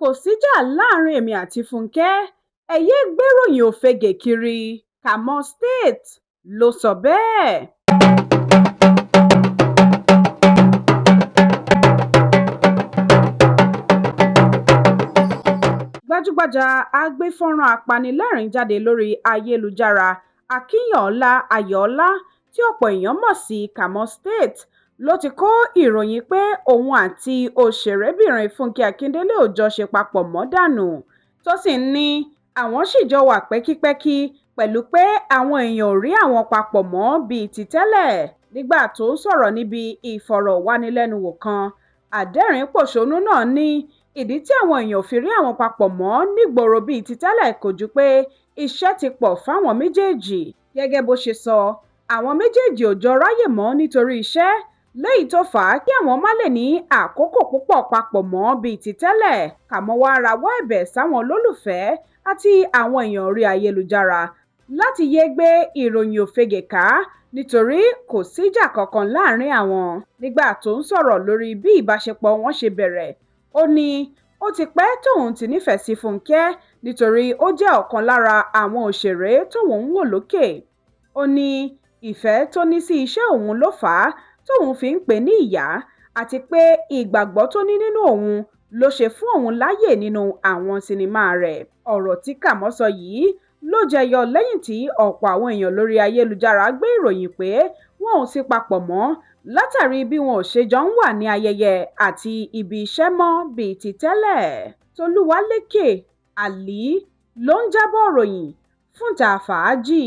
Kò síjà láàrin èmi àti Fúnkẹ́, ẹ yéé gbèròyìn òfegè kiri, Kamo State ló sọ bẹ́ẹ̀. Gbajúgbajà agbéfọ́nrán apanilẹ́rìn-ín-jáde lórí ayélujára Akínọlá Ayọ̀ọ́lá tí ọ̀pọ̀ èèyàn mọ̀ sí Kamo State ló ti kó ìròyìn pé òun àti òṣèrébìnrin Fúnkẹ́ Akíndélé ò jọ ṣe papọ̀ mọ́ dànù, tó sì ń ní àwọn sì jọ wà pẹ́kípẹ́kí pẹ̀lú pé àwọn èèyàn ò rí àwọn papọ̀ mọ́ bíi ti tẹ́lẹ̀. Nígbà tó ń sọ̀rọ̀ níbi ìfọ̀rọ̀wánilẹ́nuwò kan, adẹ́rìn-ín-pọ̀ṣónú náà ní ìdí tí àwọn èèyàn ò fi rí àwọn papọ̀ mọ́ nígboro bíi ti tẹ́lẹ̀ kò ju pé iṣẹ́ ti pọ̀ fáwọn méjèèjì. Gẹ́gẹ́ bó ṣe sọ, àwọn méjèèjì ò jọ ráàyè mọ́ nítorí iṣẹ́, léyìí tó fà á kí àwọn má lè ní àkókò púpọ̀ papọ̀ mọ́ bíi ti tẹ́lẹ̀. Kàmọ́ wàá rawọ́ ẹ̀bẹ̀ sáwọn olólùfẹ́ àti àwọn èèyàn orí ayélujára láti yéé gbé ìròyìn òfegè ká nítorí kò síjà kankan láàrin àwọn. Nígbà tó ń sọ̀rọ̀ lórí bí ìbáṣepọ̀ wọn ṣe bẹ̀rẹ̀, ó ní ó ti pẹ́ tóun ti nífẹ̀ẹ́ sí Fúnkẹ́ nítorí ó jẹ́ ọ̀kan lára àwọn òṣèré tóun ń wò lókè. Ó ní ìfẹ́ tó ní sí iṣẹ́ òun ló fà á tóun fi ń pè é ní ìyá, àti pé ìgbàgbọ́ tó ní nínú òun ló ṣe fún òun láàyè nínú àwọn sinimá rẹ̀. Ọ̀rọ̀ tí Kàmọ́ sọ yìí ló jẹyọ lẹ́yìn tí ọ̀pọ̀ àwọn èèyàn lórí ayélujára gbé ìròyìn pé wọn ò sí papọ̀ mọ́ látàrí bí wọn ò ṣe jọ ń wà ní ayẹyẹ àti ibi iṣẹ́ mọ́ bíi ti tẹ́lẹ̀. Tolúwalékè Alli ló ń jábọ̀ ròyìn fún Ìta Fàájì.